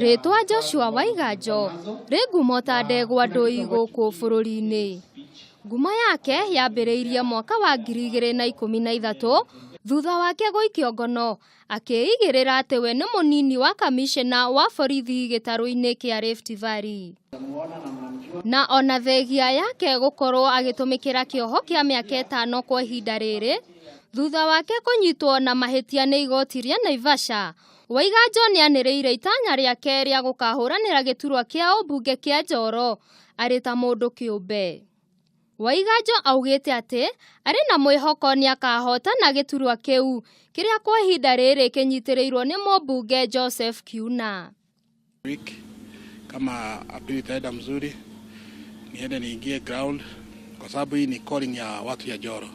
Rĩtwa Joshua Waiganjo rĩ ngumo ta ndegwa ndũi gũkũ bũrũri-inĩ. Ngumo yake yambĩrĩirie mwaka wa 2013 thutha wake gũikio ngono akĩigĩrĩra atĩ we nĩ mũnini wa kamishna wa borithi gĩtarũ-inĩ kĩa Rift Valley. Na ona thegia yake gũkorwo agĩtũmĩkĩra kĩoho kĩa mĩaka ĩtano kwa ihinda rĩrĩ thutha wake kũnyitwo na mahĩtia nĩ igoti rĩa Naivasha, Waiganjo nĩanĩrĩire itanya rĩake rĩa gũkahũranĩra gĩturwa kĩa ũmbunge kĩa Njoro arĩ ta mũndũ kĩũmbe. Waiganjo augĩte atĩ arĩ na mwĩhoko nĩakahotana gĩturwa kĩu kĩrĩa kwa ihinda rĩrĩ kĩnyitĩrĩirwo nĩ mũmbunge Joseph Kiuna. Week kama Aprili itaenda mzuri, niende niingie ground kwa sababu hii ni calling ya watu ya Njoro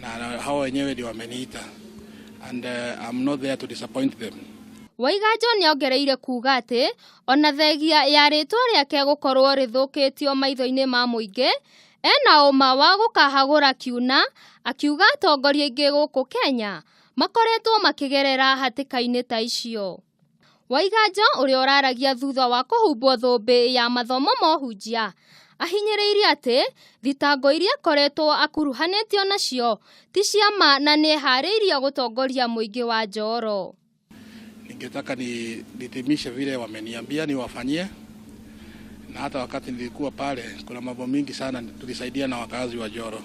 na hao wenyewe ndio wameniita and I'm not there to disappoint them. Waiganjo nĩongereire kuga atĩ ona thegia ya rĩtwa rĩake gũkorwo rĩthũkĩtio maitho-inĩ ma mũingĩ, ena ũma wa gũkahagũra Kiuna, akiuga atongoria aingĩ gũkũ Kenya makoretwo makĩgerera hatĩka-inĩ ta icio. Waiganjo ũrĩa ũraragia thutha wa kũhumbwo thũmbĩ ya mathomo ma ũhunjia ahinyĩrĩirie atĩ thitango iria akoretwo akuruhanĩtio nacio ti cia ma na nĩeharĩirie gũtongoria mũingĩ wa Njoro. Ningetaka ni nitimishe vile wameniambia niwafanyie, na hata wakati nilikuwa pale kuna mambo mingi sana tulisaidia na wakazi wa Njoro.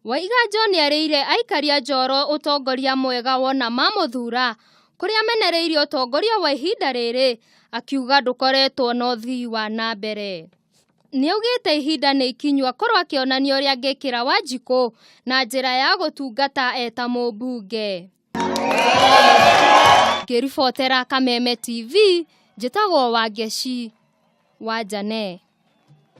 Waiganjo nĩerĩire aikari a Njoro ũtongoria mwega wona mamũthura kũrĩa amenereirie ũtongoria wa ihinda rĩrĩ akiuga ndũkoretwo na ũthii wa na mbere. Nĩaugĩte ihinda nĩ ikinyu akorwo akĩonania ũrĩa angĩkĩra Wanjikũ na njĩra ya gũtungata eta mũmbunge. Ngĩribotera Kameme TV, njĩtagwo Wangeci wa Njane.